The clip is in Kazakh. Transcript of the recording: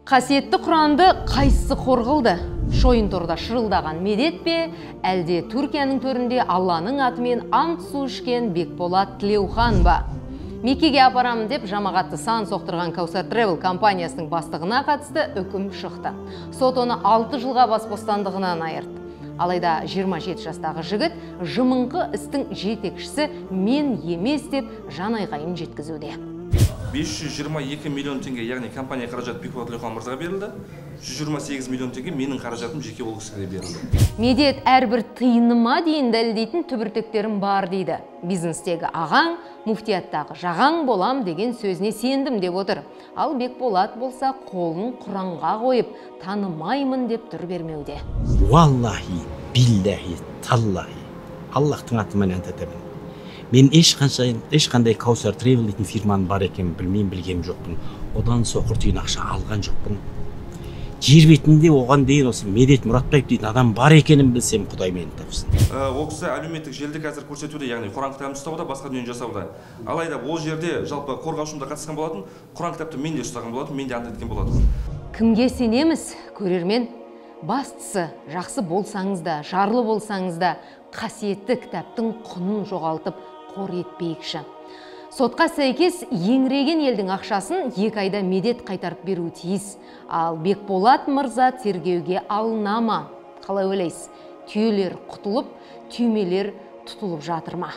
Қасиетті Құранды қайсысы қор қылды? Шойын торда шырылдаған Медет пе, әлде Түркияның төрінде Алланың атымен ант су ішкен Бекболат Тілеухан ба? Меккеге апарамын деп жамағатты сан соқтырған Каусар Travel компаниясының бастығына қатысты үкім шықты. Сот оны 6 жылға бас бостандығынан айырды. Алайда 27 жастағы жігіт жымыңқы істің жетекшісі мен емес деп жанайқайын жеткізуде. 522 миллион теңге, яғни компания қаражаты Бекболат Тілеухан мырзаға берілді. 128 миллион теңге менің қаражатым жеке ол кісіге берілді. Медет әрбір тиыныма дейін дәлелдейтін түбіртектерім бар дейді. Бизнестегі ағаң, муфтияттағы жағаң болам деген сөзіне сендім деп отыр. Ал Бекболат болса қолын Құранға қойып, танымаймын деп түр бермеуде. Валлахи, биллахи, таллахи, Аллахтың атымен ант етемін. Мен ешқандай Каусар Travel дейтін фирманың бар екенін білмеймін, білгенім жоқпын. Одан соқыр тиын ақша алған жоқпын. Жер бетінде оған дейін осы Медет Мұратбаев дейтін адам бар екенін білсем, Құдай мені тапсын. Ол кісі әлеуметтік желіде қазір көрсетуде, яғни Құран кітабын ұстауда, басқа дүниені жасауда. Алайда ол жерде жалпы қорғаушым да қатысқан болатын, Құран кітапты мен де ұстаған болатын, мен де ант еткен болатынмын. Кімге сенеміз, көрермен? Бастысы, жақсы болсаңыз да, жарлы болсаңыз да, қасиетті кітаптың құнын жоғалтып қор етпейікші. Сотқа сәйкес еңіреген елдің ақшасын 2 айда Медет қайтарып беруі тиіс. Ал Бекболат мырза тергеуге алына ма? Қалай ойлайсыз? Түйелер құтылып, түймелер тұтылып жатыр ма?